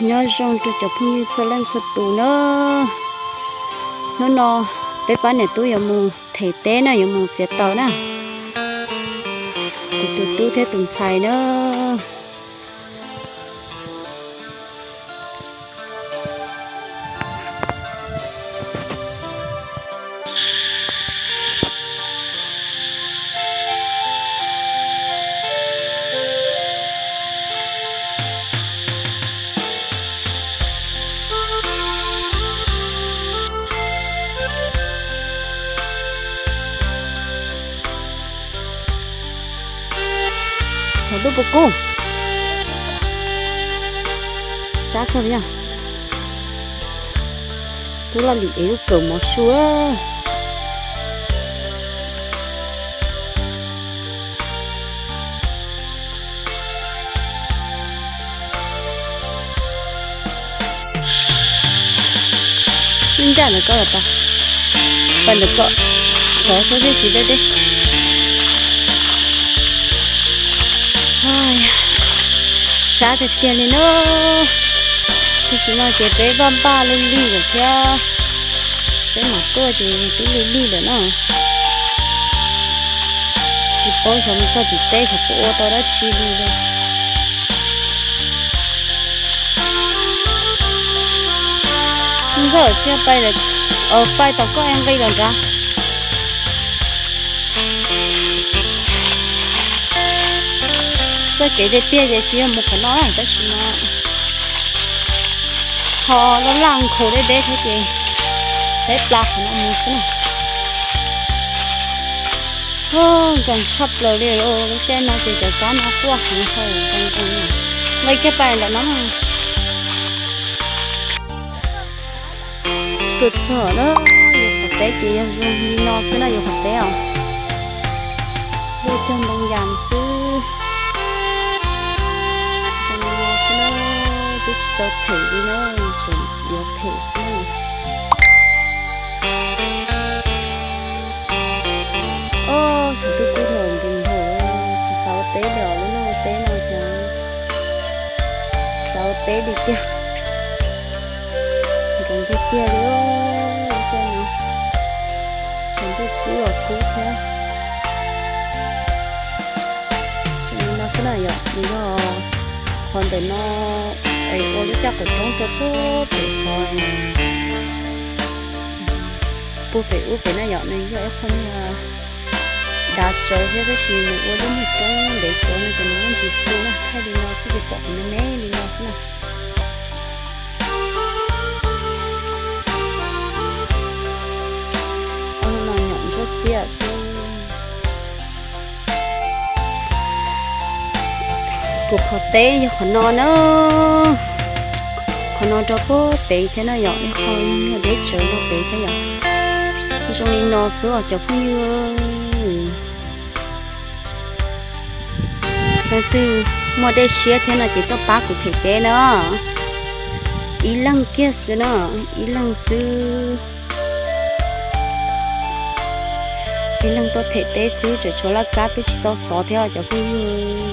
Nyob zoo rau cov phooj ywg txhua leej txhua tus na. Hnub no peb pab niam tub yuav mus them teb na, yuav mus txiav taws na. Kuv tus tub thiab tus ntxhais na. Thaum lub puas kub, sab kawg li. Tub laj lim ev lub kawm mov su. Ib nraj ntawm ko los tas, pais ntawm ko, qhov xub xib tsis deb deb. Sab tiag tiag li na. Tab sis no ces peb npaj npaj li li lawm thiab. Peb mam tuaj ces twb li li lawm na. Tsis paub xyov mus txog tim teb xyov puas ua tau dab tsi li lawm. Ntxawm thiaj pais, pais tom koj nqi los nrad. Txoj kev tiag tiag ces tsis yog mus qhov no na, tab sis no ho laj laj nkhaus deb deb thiab ces peb plas qhov no mus xwb na. Nkees tshaj plaws li, lub caij no ces cov kab no quaj heev, nkees nkees. Nqis kiag pais ntawm no. Tuaj txog na, yus qhov teb ces yog zoo li no xwb na, yus qhov teb os. Dej cog ntoo yas xwb. Zoo li no xwb na, twb tsis tau them li na, tseem yuav them xwb na. Ob, xyov twb kub dhau ntees npaum, tsis xav ua teb li os, lub neej ua teb no xyov xav ua teb li tiag. Nkees tiag tiag li, lub caij no tseem tuaj kub los kub thiab. Zoo li no xwb na yom, nws yog qhov ntawm no es ua lub caj qaum roob rau pem qhov, puag pem ub pem na yom, nws yog ib qho dav tsawv thiab, tab sis nws ua lub niag roob ntev tsawv no ces nws muaj ntsis tu na, thaij li no xwb ces pom qhov me me li no xwb na. Ua no nyom ntsuab tiam xwb. Kuv qhov teb yog qhov no na, qhov no rau puag pem thiab na yom, ib qho deb tsawv no pem thiab yom. Zoo li no xwb os cov phooj ywg. Leej twg muaj dej siab thiab no ces tuaj pab kuv them teb na. Ib leeg kiag xwb na, ib leeg xwb. Ib leeg tuaj them teb xwb, tseem tshuav laj kab twb tsis tau xov thiab cov phooj ywg.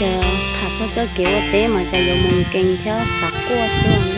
Ces tham txog txoj kev ua teb mas cas yuav mus nkees thiab xav quaj xwb.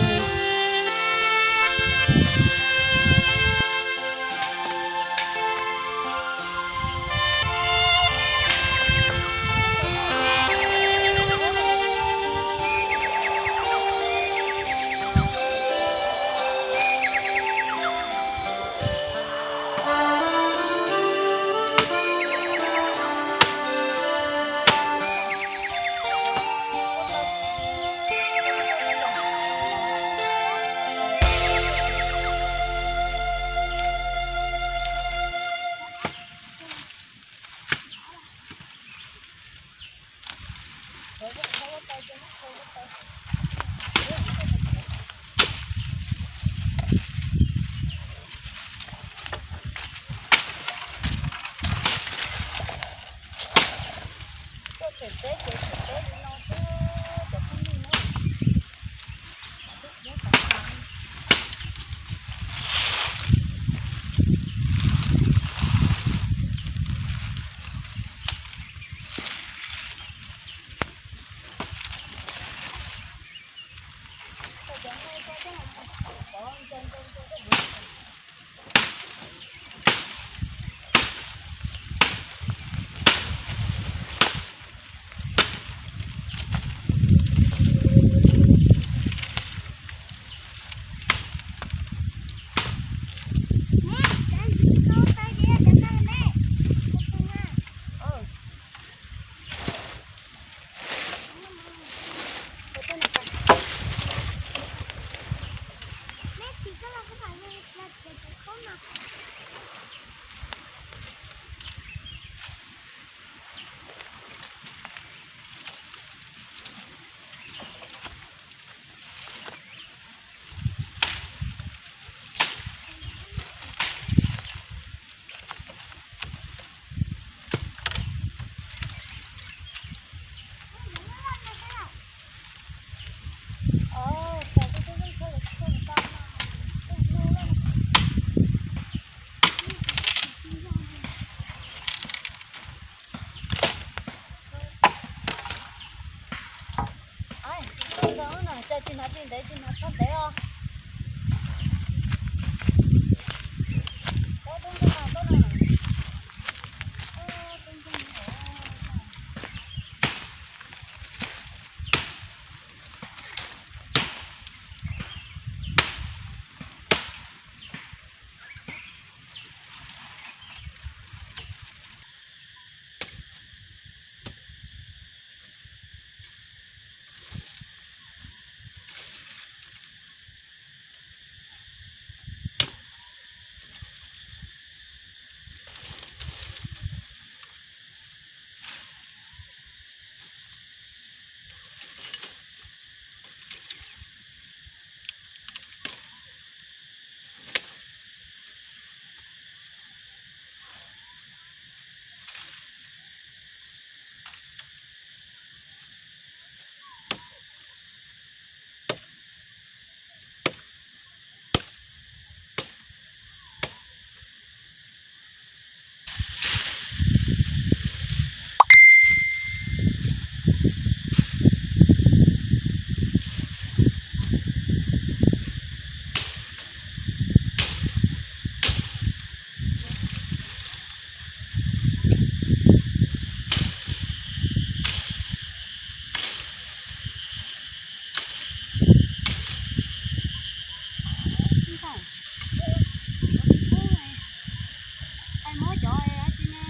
Muab cov dab tsi ne,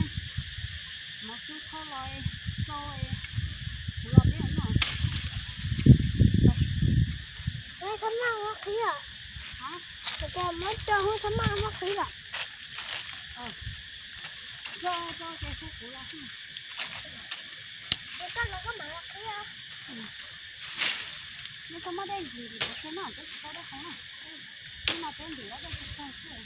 mov su kho los rau kuv los peb noj. Muab txhob maj muab qhib os. Muab rau hub txhob maj muab qhib los. Rau rau ces kuv los xwb. Koj los koj mam los qhib. Neb tau muab dej ntim ntim pov tseg no, peb tsis tau dej qhov no. Hnub no peb ntim ob dej tseg xwb.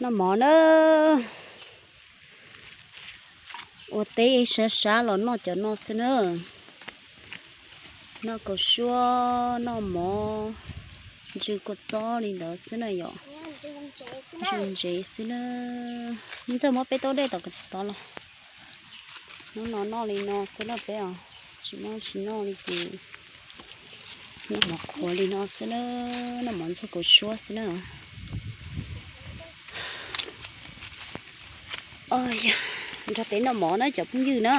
Noj mov na. Ua teb sab sab los noj cov no xwb na. Noj kaus suab, noj mov, ntsw kua txob li ntawd xwb na yom. Ntsw ntsev xwb na. Ntxawg muab peb taub dej tom tod los. Hnub no noj li no xwb na peb os, tsis muaj tsis noj li ces noj mov qhuav li no xwb na, noj mov ntxuag kaus suab xwb na. Nrog peb noj mov na cov phooj ywg na.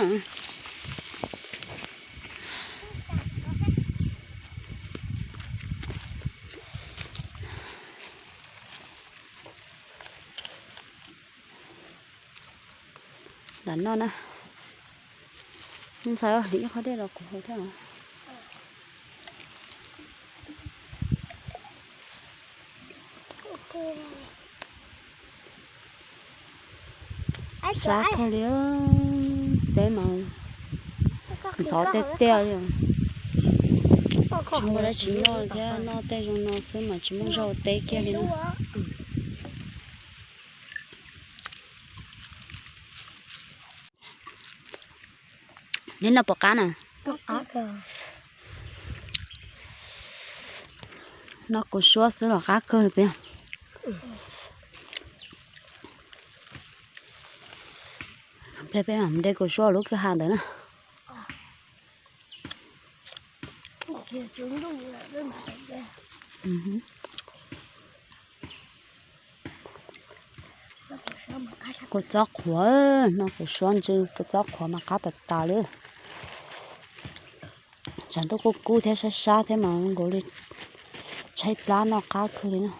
Lam noj na. Ntxhais, ib qho dej los kuv haus thiab. Sab kawg li, teb mas ntxhov tiag tiag li. Tsis muaj dab tsi noj thiab, noj tej zoo no xwb mas tsis muaj zog teb kiag li na. Neb noj puas qab na? Noj kaus suab xwb los qab kawg li peb. Ple peb de kaus suab lub kwj ha ntawd na. Kua txob qhuav, noj kaus suab ntsw kua txob qhuav mas qab tas tas li. Tshav ntuj kuj kub thiab sab sab thiab mas nkaus li tshaib plab noj qab kawg li na.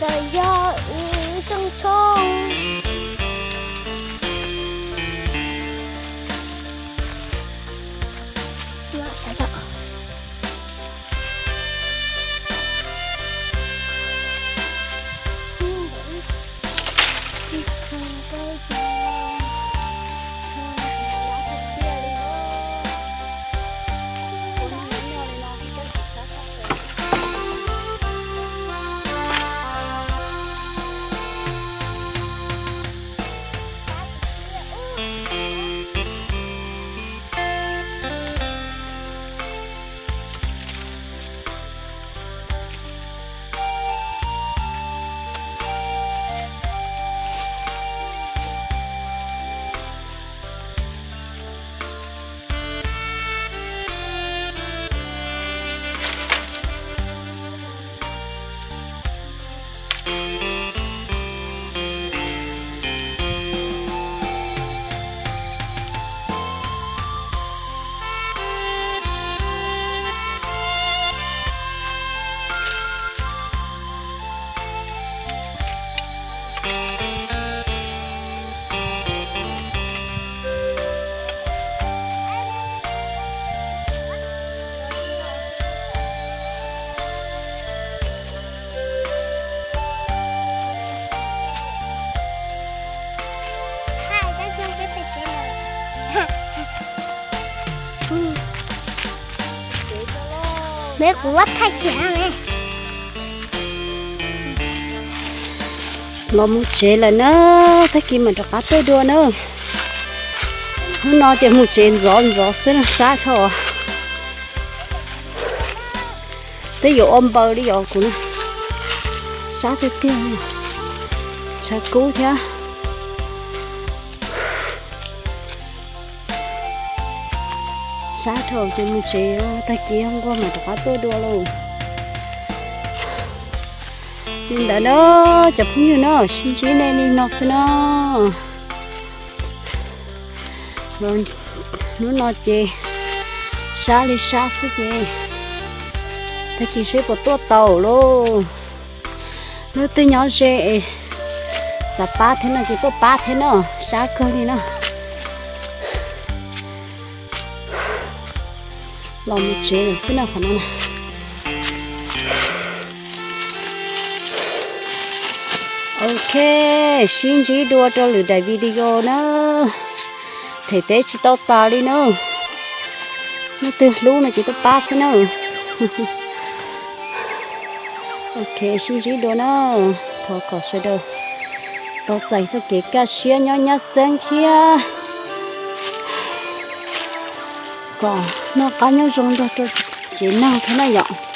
Txawm yog wb tseem tshoob. Peb kuv lab thaij kiag ne. Los mus tsev lawm na, tag kis mam rov qab tuaj dua na. Hnub no ces mus tsev ntxov ntxov xwb, sab dhau. Twb yuav ua npaws li os kuv na. Sab tiag tiag, tshav kub thiab. Sab dhau ces mus tsev, tag kis nquag mam rov qab tuaj dua lauj. Li ntawd na, cov phooj ywg na, sib ntsib nej li no xwb na. Hnub no ces sab li sab xwb ces tag kis seb puas tuaj tau lauj. Leej twg nyob ze es xav pab thiab no ces tuaj pab thiab no, sab kawg li no. Los mus tsev lawm xwb na qhov no na. Ok, sib ntsib dua rau lwm daim video na. Them teb tsis tau tas li na. Leej twg hlub no ces tuaj pab xwb na. Ok, sib ntsib dua na. Thov kom sawv daws tau txais txoj kev kaj siab nyob nyab xeeb thiab kom noj qab nyob zoo nrog rau tsev neeg thiab na yom.